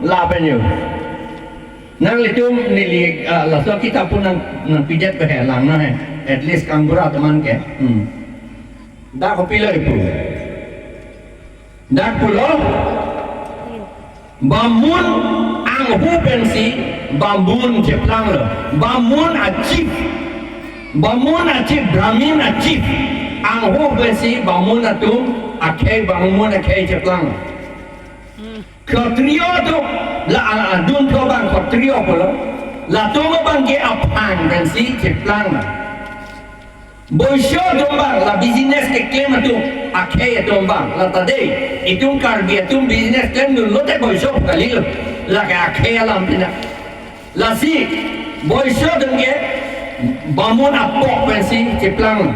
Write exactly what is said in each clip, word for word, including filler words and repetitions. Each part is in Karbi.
Lapen yo. Nanglitum neli, ah, laso akitap pu nang, nangpidet pe he, lang na he. At least kangbura atum an ke. Hmm. Dak kopilo ipu. Dak pulo. Bamun angho pensi bamun cheplanglo. Bamun a chief. Bamun a chief, Brahmin a chief. Angho pensi bamun atum akhei, bamun akhei cheplang. Kshatriya atum, la, a, a, dun thlo abang kshatriya pulo. Latum abang ke aphang pensi cheplang. Boisya atum abang, la business keklem atum, akhei atum abang, la ta dei, itum Karbi atum business klemdun lote boisya kalilo, lake akhei alam pina. Lasi, boisya atum ke, bamun apok pensi cheplang.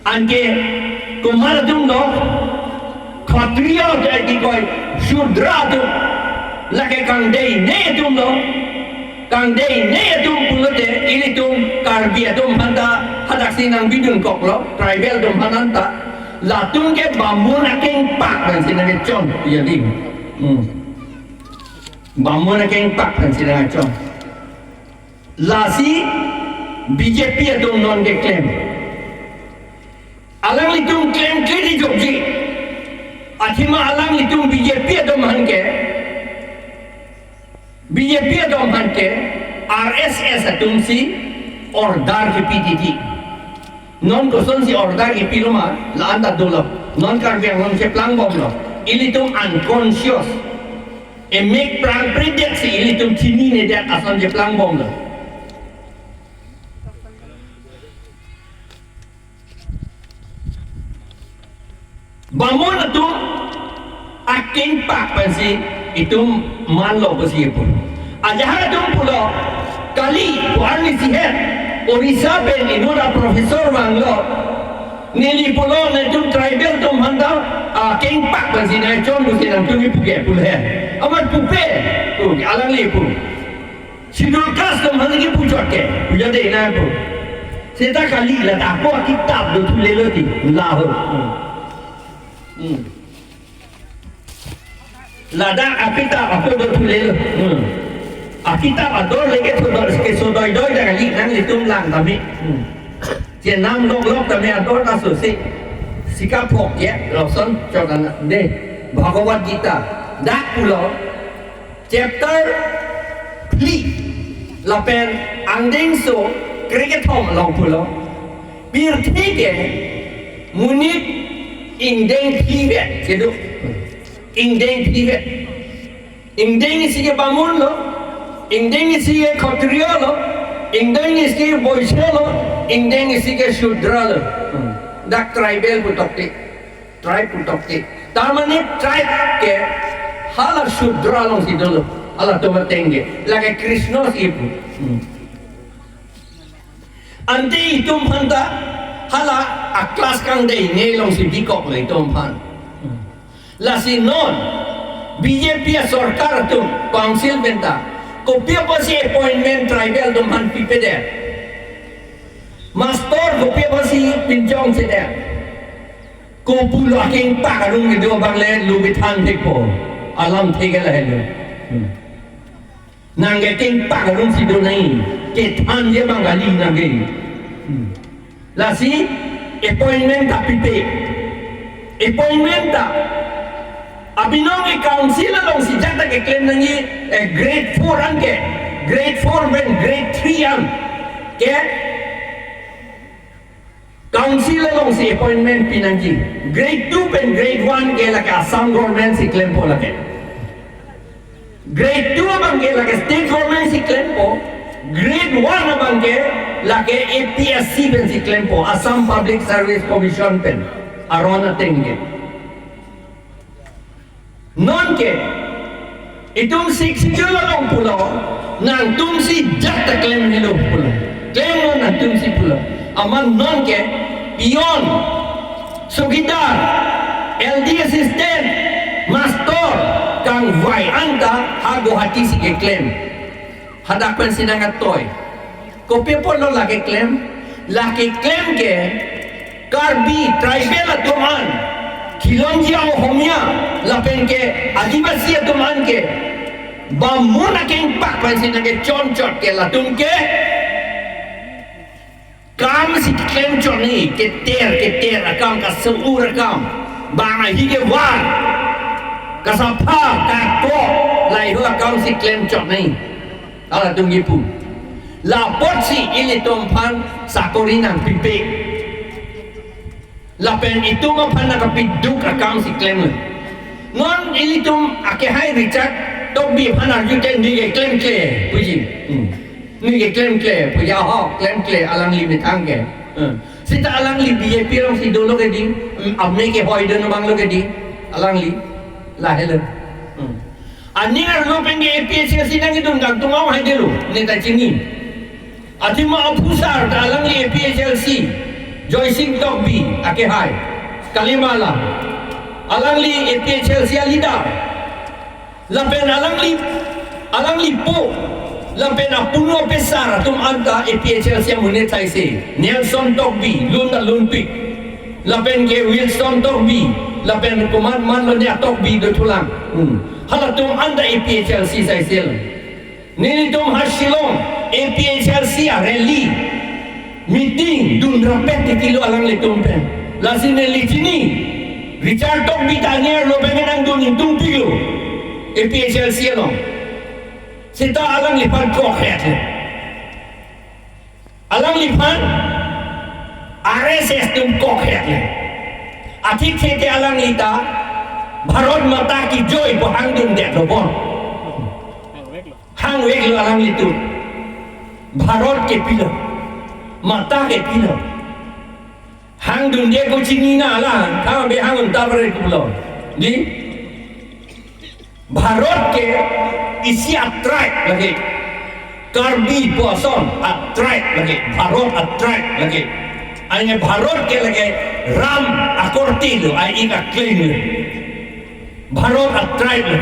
Anke, komat atum do, kshatriya atum ke koi, shudra atum, lake kangdei ne atum do, kangdei ne atum pulote, ilitum Karbi atum aphanta, hadaksi nangbidunkoklo, tribal atum aphan anta, latum ke bamun akengpak pensi nangchon, jadi. Hmm. Bamun akengpak pensi nangchon. Lasi B J P atum non keklem. Alanglitum klemkle di jokji. Athema alanglitum B J P atum aphan ke. B J P atum aphan ke R S S atum si order kepi titi. Non kosonsi order kepilo ma, la-an ta dolo. Non Karbi Anglong cheplangbomlo. Ilitum unconscious. Emek prang predet si ilitum chinine det ason cheplangbomlo. Bamun atum akengpak pensi itum manlo pusi pu. Ajahak atum pulo kali, pu arnisi het, Orissa pen inut a professor vanglo. Neli pulo netum tribal atum aphanta akengpak pensi nangchon pusi nangtum kipu ke pulo he. Amat pupe, tu alangli pu. Schedule caste atum aphan kipu chot ke, puja de na pu. Seta kali la ta ko akitap do thulelo ti, la ho. Hmm. Hmm. Ladak akitap ako do thulelo. Hmm. Akitap ador leke thudor ke so doidoi ta kali, nanglitum lang tame. Hmm. Chenam loklok tame ador ta so si. Sika phok ya, lason chot ana de. Bhagavad Gita. Dak pulo. Chapter phli lapen angdengso krekethom along pulo. Pirthe ke monit ingdeng phli vet kedo. Ingdeng phli vet. Ingdeng isi ke bamun lo. Ingdeng isi ke kshatriya lo. Ingdeng isi ke boisya lo. Ingdeng isi ke shudra lo. Dak tribal putok te. Tribe putok te. Tarmane tribe ke hala shudra alongsi dolo. Hala tomateng ke. Lake Krishna si pu. Hmm. Ante itum aphanta hala a class kangdei ne alongsi bikoklo itum aphan. Hmm. Lasi non B J P asorkar atum council penta. Kopi apotsi appointment tribal atum aphan pipedet. Master kopi apotsi pinchongsedet. Kopulo akengpak arong kedo abang le lo kethan thekpo. Alam thek ke lahelo. Hmm. Nang ke kengpak arongsi do nai. Kethan je abang kali nang ke. Hmm. Lasi appointment ta pipe. Appointment ta. Abinong ke council alongsi jat ta keklem nangji, eh, grade four an ke. Grade four pen grade three an ke. Council alongsi appointment pinangji. Grade two pen grade one ke lake Assam government si klempo lake. Grade two abang ke lake state government si klempo. Grade one abang ke lake A P S C pensi klempo. Assam Public Service Commission pen. Aron ateng ke. Non ke, itum Sixth Schedule along pulo, nangtumsi jat ta klem helo pulo. Klem non nangtumsi pulo. Amat non ke, peon, chowkidar, L D assistant, master, kangvai anta ha Guwahati si keklem. Hadak pensi nangkatoi. Kopi apotlo lake klem? Lake klem ke Karbi tribal atum an, Khilonjia Ohomia, lapen ke Adivasi atum an ke Bamun akengpak pensi nangkechonchot ke latum ke kam si klemchot nangji, keter keter akam, kaso-ur akam, bang ahi kevar, kasapha, kakok, laheihui akam si klemchot nangji. Halatum kipu. Lapotsi ilitum aphan sakori nangpipe. Lapen itum aphan nangkapiduk akam si klem. Non ilitum akehai Richard Tokbi aphan arju ke neli ke klemkle puji. Hmm. Neli ke klemkle puji, aho klemkle alangli methang ke. Hmm. Seta alangli B J P alongsi dolo ke dei, hmm, ame kehoi dun abang lo ke dei, alangli. Lahelo. Hmm. Aning arlo pen ke A P H L C nangkedun kangtung ahaidetlo, neta chini. Athema aphusar ta alangli A P H L C, Joysing Tokbi akehai, Kalimala. Alangli A P H L C aleader. Lapen alangli, alangli po, lapen apuno apesar atum anta A P H L C amonit saise. Nelson Tokbi, lun ta lunpik. Lapen ke Wilson Tokbi, lapen komat manlo ne a-Tokbi dothulang. Hmm. Halatum anta A P H L C saise. Nelitum ha Shillong A P H L C a-rally meeting dunrapet titilo alanglitum pen. Lasi neli chini Richard Tokbi ta aning arlo pen nangdun ingtungpiklo A P H L C along. Seta alangliphan kokhet le. Alangliphan R S S atum kokhet le. Athik thete alangli ta Bharat Mata Ki Joy pu hangdundetlo bon. Hangveklo alanglitum. Bharat ke pilo. Mata ke pilo. Hangdunde ko chinina la, tha be hang un ta bre kulo. Dei? Bharat ke isi a-tribe lake. Karbi pu ason a-tribe lake. Bharat a-tribe lake. Anke Bharat ke lake Ram akorte lo, ai ik akleng lo. Bharat a-tribe lo.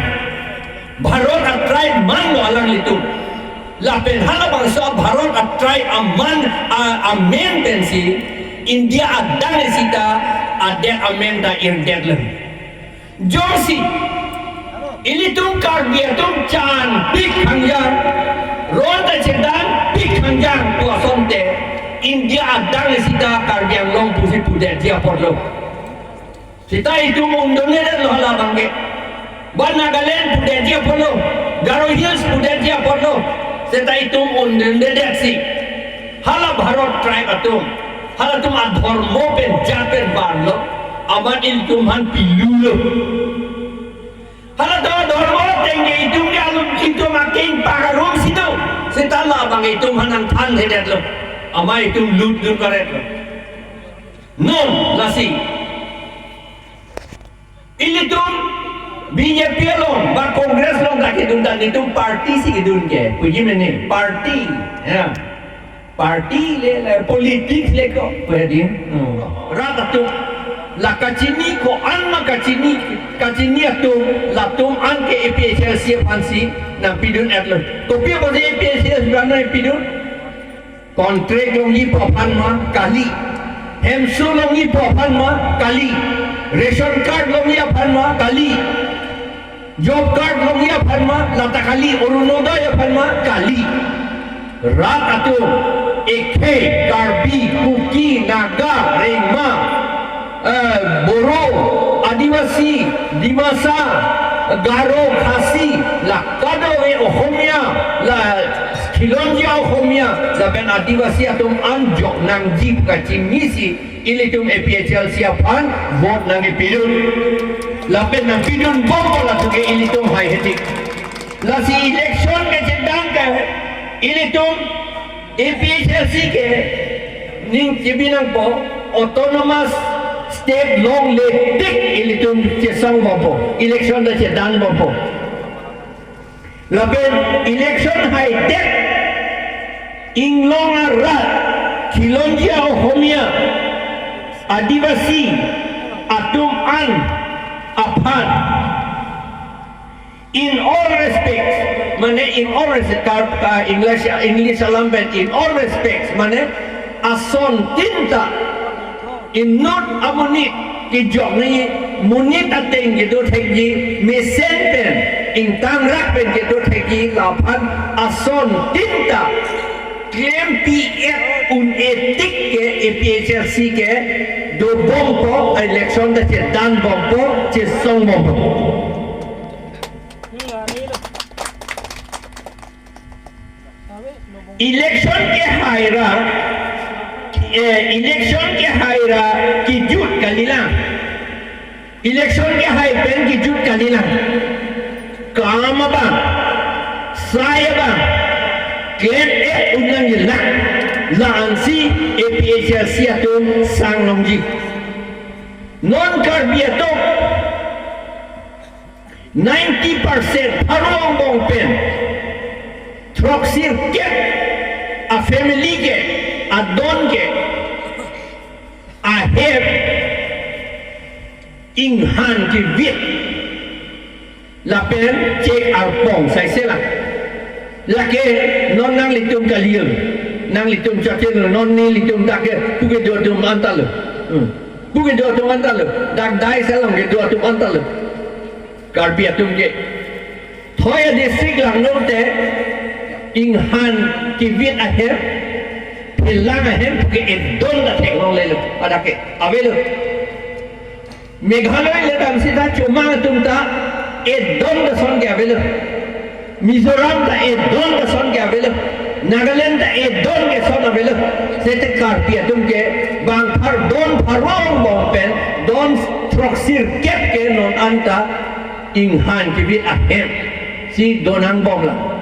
Bharat a-tribe manlo alanglitum. Lapen halabangso Bharat a-tribe aman a, amen pensi India adang sita adet amen ta irdetlo. Jongsi ilitum Karbi atum chanpik hangjang, ron ta chedanpik hangjang pu asonte, India adang sita Karbi Anglong pusi pudetji apotlo. Seta itum undundedetlo halabangke. Ba Nagaland pudetji apotlo, Garo Hills pudetji apotlo. Seta itum undundedetsi. Hala Bharat tribe atum, halatum adhormo pen jat pen vanlo, amat ilitum aphan pilulo. Halatum adhormo ateng ke itum ke alum itum akengpak arum si do. Seta labang itum aphan nangthanthedetlo. Amat itum lutdun karetlo. Non lasi ilitum B J P along ba Congress along ta kedun ta, nelitum party si kedun ke. Puji mene party. Ya. Party le, le politics le ko. Pwede. Hmm. Rat atum la kachini ko-an ma kachini, kachini atum, latum an ke A P H L C aphansi nangpidun-etlo. Kopi apotsi A P H L C aphan nangpidun? Contract longji pu aphan ma kali. Hemso longji pu aphan ma kali. Ration card longji aphan ma kali. Job card longji aphan ma lata kali. Orunodoi aphan ma kali. Rat atum ekhei Karbi, Kuki, Naga, Rengma, eh, Boro, Adivasi, Dimasa, Garo, Khasi, la kadokave Ohomia, la khilonjia Ohomia, lapen Adivasi atum an jok nangji pu kachinisi ilitum A P H L C aphan vote nangkepidun. Lapen nangpidunbompo latum ke ilitum haihetik. Lasi election kachedang ke ilitum A P H L C ke ning chibi nangpo, autonomous state longle tik ilitum chesongbompo, election ta chedanbompo. Lapen election haidet inglong arat, khilonjia Ohomia, Adivasi atum an aphan, in all respects, mane in all respects, ka, ka English, English alam pen in all respects, mane asontin ta inut amonit kejok nangji, monit ateng kedo thekji mesen pen Ingtangrak pen kedo thekji laphan asontin ta klempi-et un-e tik ke A P H L C ke dobompo, election ta chedanbompo, chesongbompo. Election kehai ra, eh, election kehai ra kejut kalilang. Election kehai pen kejut kalilang. Kam abang, sai abang, klem-et un nangjilang. La-ansi A P H L C atum sang longji. Non Karbi atum ninety percent pharo angbong pen throksirkep a family ke, adon ke, ahem inghan kevit lapen chek arpong saise lang. Lake non nanglitum kali-o, nanglitum chachelo, non nelitum dak ke pu kedo atum anta lo. Hmm. Pu kedo atum anta lo. Dak dai selang kedo atum anta lo. Karbi atum ke. Thoi a-district langno te inghan kevit ahem, phelang ahem ke edon ta theklonglelo. Hadak ke avelo. Meghalaya le damsi ta chomang atum ta edon ta ason ke avelo. Mizoram ta edon ta ason ke avelo. Nagaland ta edon ke ason avelo. Seta Karbi atum ke bang phar don pharo angbong pen don throksirkep ke non anta inghan kevit ahem si donangbomlang.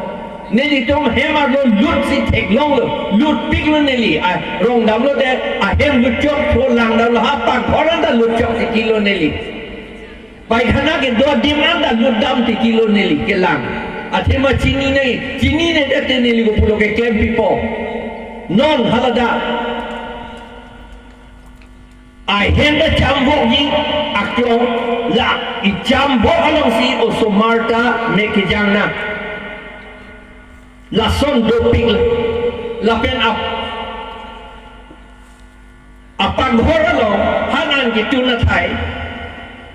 Nelitum hem arlo lutsi theklonglo, lutpiklo neli. A, rong damlo te ahem lutchok, pho lang damlo ha pakghor anta lutchok tikilo neli. Paikhana kedo adim anta lutdam tikilo neli kelang. Athema chinine, chinine det te neli kopulo ke klempipo. Non haladak ahem ta chambokji aklong, la echambok alongsi osomar ta me kejang nang. Lason dopik la. Lapen ap-, apakghor along han an ketun athai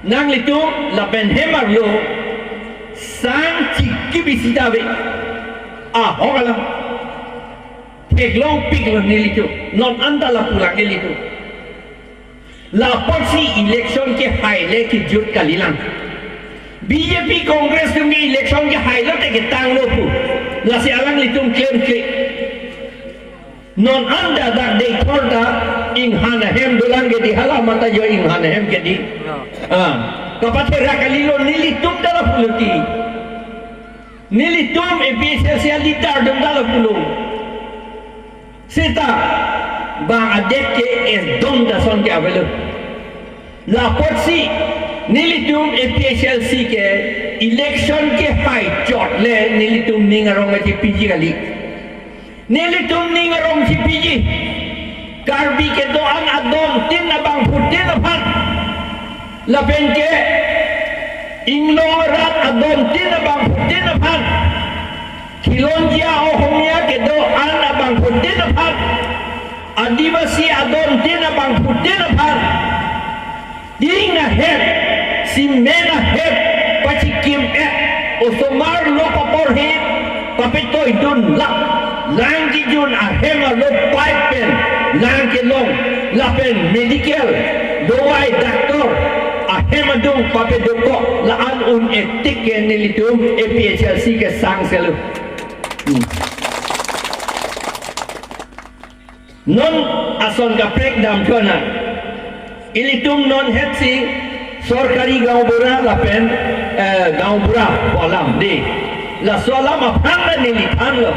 nanglitum lapen hem arlo sang chiki bisita ave. Ahok alam theklongpiklo nelitum. Non anta lapu lang nelitum. La apotsi election kehai le kejut kalilang. B J P Congress atum ke election kehai lote ketanglo pu. Lasi alanglitum klemkle. Non anta dak Deithor ta inghan ahem dolang ke dei, hala mata jo inghan ahem ke dei. Ah. Kapatherak kalilo, nelitum ta lapulo ti. Nelitum A P H L C a-leader atum ta lapulo. Seta bang adet ke edon ta ason ke avelo. La apotsi nelitum A P H L C ke election kehai chot le nelitum ning arong kachepiji kali. Nelitum ning arong chepiji. Karbi kedo-an adontin abangphutin aphan, lapen ke inglong arat adontin abangphutin aphan, Khilonjia Ohomia kedo-an abangphutin aphan, Adivasi adontin abangphutin aphan, ding ahem, cement ahem pachikim-et, osomar lo paporhe, papetoidunlap, lang kejun ahem arlo pipe pen lang kelong, lapen medical, dawai, doctor ahem adung papedopo, la-an un-e tik ke nelitum A P H L C ke sang selo. Hmm. Non ason kaprek dam thona. Ilitum non hetsi sorkari gaonbura lapen, eh, gaonbura pu alam dei. Laso alam aphan ta neli thanlo.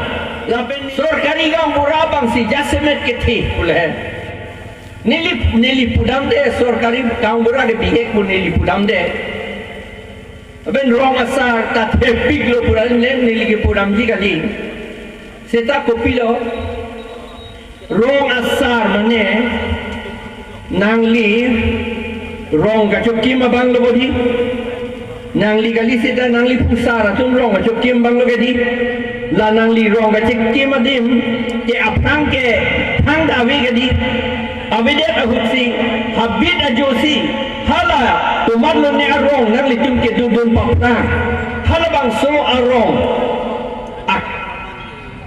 Lapen sorkari gaonbura abangsi jasemet kethe pule. Neli, neli pudamde sorkari gaonbura ke bihek pu neli pudamde. Lapen rong asar ta thepiklo pura le neli kepudamji kali. Seta kopilo? Rong asar mane nangli rong kachokim abang lo bodi. Nangli kali seta nangli phusar atum rong kachokim abang lo kedi. La nangli rong kachokim adim ke aphrang ke thangta ave kedi. Avedet ahut si, habit ajo si, hala tomatlo ne arong nanglitum kedodun paphrang. Halabangso arong, ak-,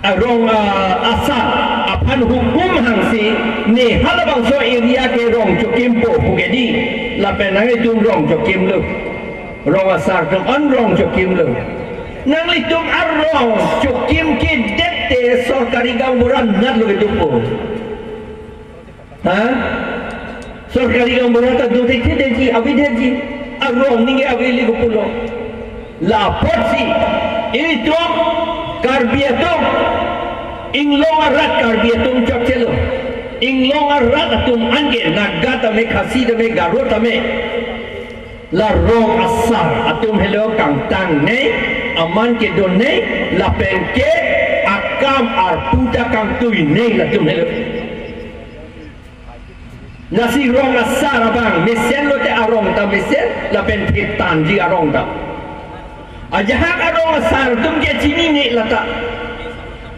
arong, ah, asar aphan hukum hangsi, ne halabangso area ke rong chokimpo pu ke di, lapen nanglitum rong chokimlo. Rong asar atum an rong chokimlo. Nanglitum arong chokim kedet te sorkari gaonbura natlo kedopo. Ha? Sorkari gaonbura ta do thekthedetji, avedetji. Arong ningke avele ko pulo. La apotsi, ilitum Karbi atum, inglong arat Karbi atum chokchelo. Inglong arat atum anke Naga tame, Khasi tame, Garo tame, la rong asar atum helo kangtangnei, aman kedonnei, lapen ke akam arpu ta kangtuinei latum helo. Lasi rong asar abang mesen lote arong ta mesen, lapen thetanji arong ta. Ajahak arong asar atum ke chinine lata.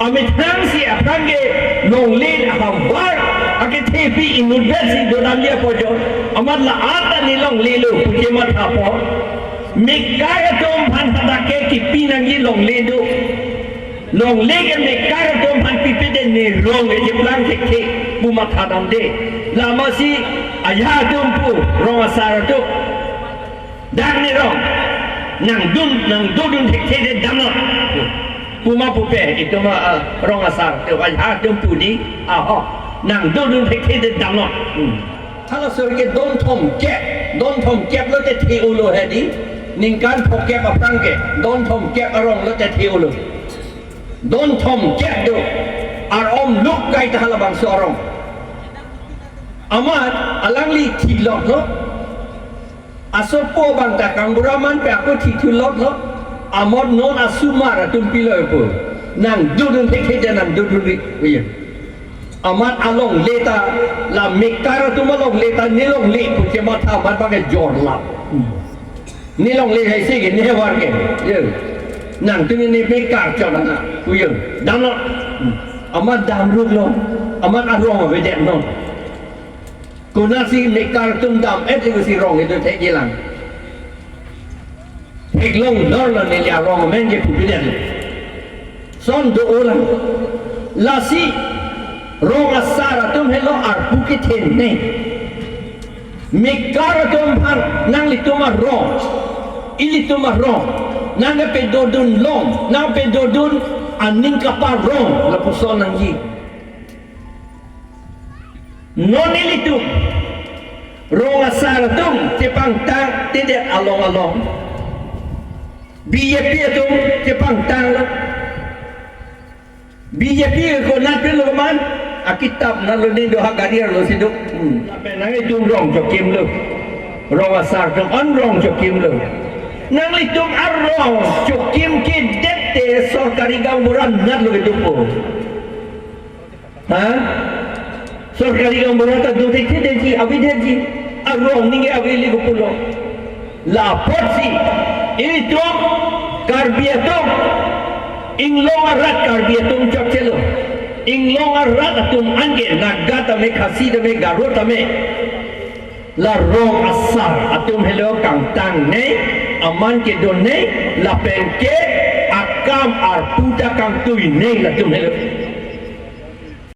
Amethang si aphrang ke longle ahavar akethepi inutvet si dodamji apojo. Amat la-an ta ne longlelo pu chemathapo. Mekar atum aphan hadak ke kipi nangji longle do. Longle ke mekar atum aphan pipedet, ne rong ke cheplang thekthe pu mathadamde. Lamasi ajahak atum pu, rong asar atum, dak ne rong, nangdun, nangdodun thekthedet damlo pu ma pupe, itum a, ah, rong asar atum, ajahak atum pu di, aho, nangdodun thekthedet damlo. Hmm. Halaso ke don thomkep, don thomkep lote the-olo he di, ningkan phokep aphrang ke, don thomkep arong lote the-olo. Don thomkep do, ar-om luk kaita halabangso arong. Amat alangli thilotlo, asopo abang ta kangbura manpe ako thithulotlo, amat non asomar atum pilo pu. Nangdodun thekthedet, nangdodunri. Iya. Amat alongle ta, la mekar atum alongle ta, ne longle pu chematha amat abang ke jorlap. Hmm. Ne longle hai si ke, ne havar ke. Ye. Nangtum ne mekar chot ana. Uyo. Damlo. Hmm. Amat damruklo. Amat arong avedetlo. Konatsi mekar atum dam-et lekusi rong kedo thekjelang. Theklong norlo, neli arong amen ke pupidet. Son do-olang. Lasi rong asar atum helo arpu kethenei. Mekar atum aphan nanglitum arong, ilitum arong, nangkepedodun long, nangpedodun aning kaparong lapuson nangji. Non ilitum rong asar atum chepangtangtedet along along, B J P atum chepangtanglo. B J P konat pilo man, akitap natlo, ne do ha gari arlo si do. Hmm. Lapen nanglitum rong chokimlo. Rong asar atum an rong chokimlo. Nanglitum arong chokim kedet te sorkari gaonbura natlo kedopo. Ha? Sorkari gaonbura ta do thekthedetji, avedetji. Arong ningke avele ko pulo. La apotsi, ilitum Karbi atum, inglong arat Karbi atum chokchelo. Inglong arat atum anke Naga tame, Khasi tame, Garo tame, la rong asar atum helo kangtangnei, aman kedonnei, lapen ke akam arpu ta kangtuinei latum helo.